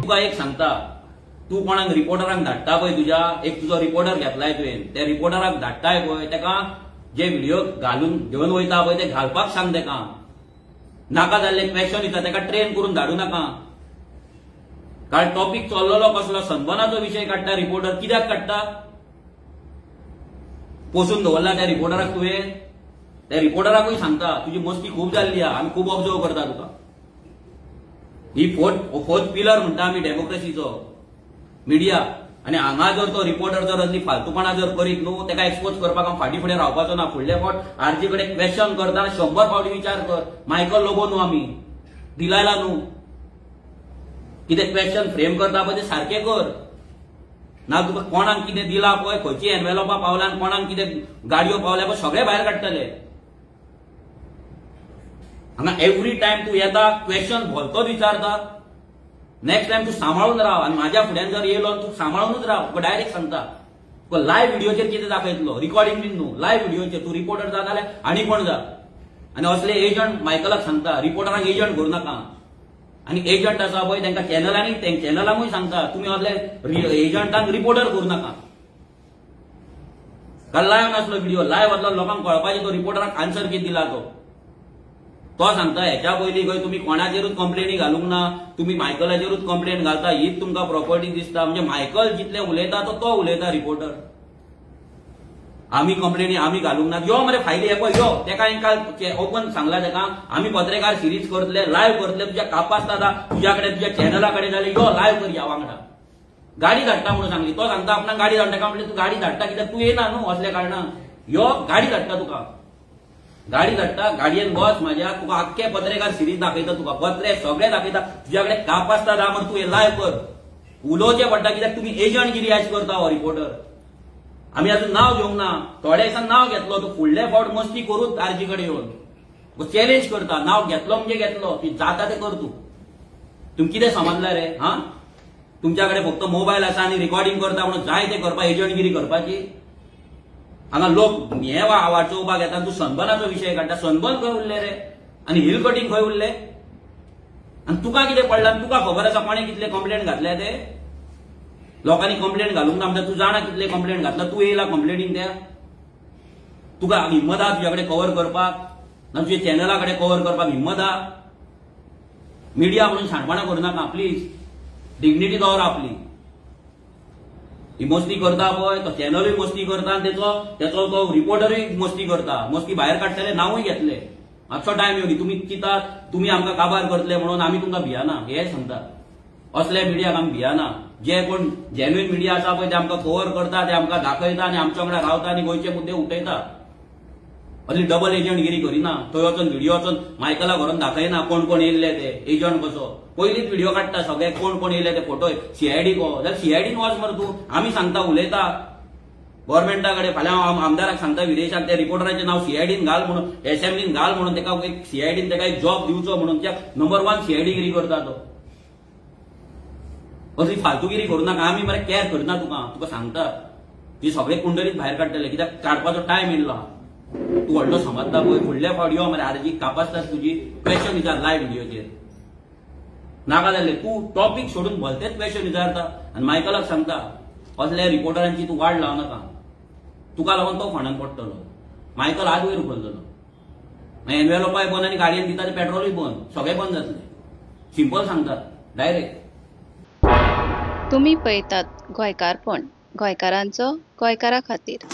तुका एक सांगता, तूं कोणाक रिपोर्टरांक धाडटा पळय, तुज्या एक तुजो रिपोर्टर घेतलाय तुवें, त्या रिपोर्टराक धाडटाय पळय तेका जे व्हिडिओ घालून घेवन वयता पळय ते घालपाक सांग तेका. नाका जाल्ले क्वेश्चन दिता तेका ट्रेन करून धाडू नाका. कारण टॉपीक चल्लेलो कसलो, सनबर्नाचो विशय काडटा रिपोर्टर, कित्याक काडटा? पोसून दवरला त्या रिपोर्टराक तुवें. त्या रिपोर्टराकूय सांगता तुजी मस्ती खूब जाल्ली आहा, आमी खूब ऑब्जर्व करता तुका. ही फोर्थ पिलर म्हणटा आमी डेमोक्रेसीचो मिडिया. आनी हांगा जर तो रिपोर्टर जर असली फालतूपणा जर करीत न्हू तेका एक्सपोज करपाक हांव फाटीं फुडें रावपाचो ना. फुडले फावट आरजी कडेन क्वेश्चन करतना 100 फावटी विचार कर. मायकल लोबो न्हू आमी, दिलायला न्हू. कितें क्वेश्चन फ्रेम करता पळय तें सारकें कर. ना तुका कोणाक कितें दिलां पळय, खंयची एनवेलोपां पावला, कोणाक कितें गाडयो पावल्या पळय, सगळें भायर काडटले. हांगा एवरी टायम तूं येता क्वेश्चन भलतोच विचारता. नेक्स्ट टायम तूं सांबाळून राव. आनी म्हाज्या फुड्यान जर येयलो तूं सांबाळूनच राव, तुका डायरेक्ट सांगता. तुका लायव्ह व्हिडियोचेर कितें दाखयतलो, रिकॉर्डिंग बीन न्हू, लायव्ह व्हिडियोचेर. तूं रिपोर्टर जा जाल्यार आनी कोण जा. आनी असले एजंट मायकलाक सांगता, रिपोर्टरांक एजंट करूं नाका. आनी एजंट आसा पळय तांकां चॅनलांनी, चॅनलांकूय सांगता तुमी असले एजंटांक रिपोर्टर करूं नाका. कारण लायव्ह नासलो व्हिडिओ, लायव्ह वतलो लोकांक कळपाचें तो रिपोर्टराक आन्सर कितें दिला तो. तो सांगता हेच्या पयलीं खंय तुमी कोणाचेरूच कंप्लेनी घालूंक ना, तुमी मायकलाचेरूच कंप्लेन घालता, हीच तुमकां प्रॉपर्टी दिसता. म्हणजे मायकल जितलें उलयता तो उलयता रिपोर्टर. आमी कंप्लेनी आमी घालूंक ना. यो मरे फायली हे पळय यो, तेका काल ओपन सांगला तेका, आमी पत्रकार सिरीज करतले, लायव्ह करतले, तुज्या कापास्ता तुज्या कडेन तुज्या चॅनला कडेन जाल्यार यो लायव्ह कर ह्या वांगडा. गाडी धाडटा म्हणून सांगली. तो सांगता आपणाक गाडी धाडटा. का म्हणलें तूं गाडी धाडटा कित्याक, तूं येना न्हू असल्या कारणान, यो गाडी धाडटा तुका, गाडी धाडटा, गाडयेन बस म्हाज्या, तुका आख्खे पत्रकार सिरीज दाखयता, तुका पत्रे सगळे दाखयता, तुज्या कडेन कापास्ता दा म्हण तूं हे लायव्ह कर. उलोवचें पडटा कित्याक तुमी एजंटगिरी आयज करता हो रिपोर्टर. आमी अजून नांव घेवंक ना, थोड्या दिसान नांव घेतलो तूं फुडले फावट मस्ती करूच आरजी कडेन येवन चॅलेंज करता. नांव घेतलो म्हणजे घेतलो, ती जाता तें कर तूं. तुमी कितें समजला रे? हा, तुमच्या कडेन फक्त मोबायल आसा आनी रिकॉर्डिंग करता म्हणून जाय तें करपा, एजंटगिरी करपाची. हांगा लोक हे वाचोवपाक येता, तूं सनबर्नाचो विशय काडटा. सनबर्न खंय उरले रे आनी हिल कटिंग खंय उरले? आनी तुका कितें पडलां? तुका खबर आसा कोणें कितले कंप्लेन घातल्या ते? लोकांनी कंप्लेन घालूंक ना म्हणटा, तूं जाणा कितले कंप्लेन घातला, तूं येयला कंप्लेनीन त्या. तुका हिम्मत आहा तुज्या कडेन कवर करपाक, ना तुज्या चॅनला कडेन कवर करपाक हिम्मत आहा? मिडिया म्हणून शाणपणां करूं नाका प्लीज, डिग्निटी दवर आपली. ही मस्ती करता पळय तो चॅनलूय मस्ती करता आनी तेचो तो रिपोर्टरूय मस्ती करता. मस्ती भायर काडटले, नांवूय घेतले. मातसो टायम येवनी, तुमी चिंतात तुमी आमकां काबार करतले म्हणून आमी तुमकां भियाना, हे सांगता. असल्या मिडियाक आमी भियाना. जे कोण जेन्युइन मिडिया आसा पळय ते आमकां कवर करता, ते आमकां दाखयता आनी आमच्या वांगडा रावता आनी गोंयचे मुद्दे उठयता. असली डबल एजंटगिरी करिना. थंय वचून व्हिडिओ वचून मायकलाक व्हरून दाखयना कोण कोण येयल्ले ते एजंट कसो. पयलींच व्हिडिओ काडटा सगळे कोण कोण येयले ते फोटो सीआयडी को जाल्यार सीआयडीन वच मरे तूं. आमी सांगता उलयता गव्हर्मेंटा कडेन. फाल्यां हांव आमदाराक सांगता विदेशाक त्या रिपोर्टराचें नांव सीआयडीन घाल म्हणून, एसेंब्लीन घाल म्हणून, तेका एक सीआयडीन तेका एक जॉब दिवचो म्हणून. त्या नंबर 1 सीआयडीगिरी करता तो. असली फालतूगिरी करूं नाका. आमी मरे कॅर करना तुका, तुका सांगता ती सगळे कुंडलीत भायर काडटले कित्याक काडपाचो टायम येयलो. तूं व्हडलो समजता पळय, फुडल्या फावट यो मरे आरजी कापासतात तुजी क्वेश्चन विचार लायव्ह व्हिडियोचेर. नाका जाल्ले तूं टॉपीक सोडून भलतेच क्वेश्चन विचारता. आनी मायकलाक सांगता असल्या रिपोर्टरांची तूं वाड लावं नाका, तुका लागून तो फोंडान पडटलो. मायकल हात वयर उखलतलो, मागीर एनवेलोपाय बंद आनी गाडयेन दिता ते पेट्रोलूय बंद, सगळें बंद जातलें. सिंपल सांगता डायरेक्ट. तुमी पळयतात गोंयकारपण, गोंयकारांचो गोंयकारा खातीर.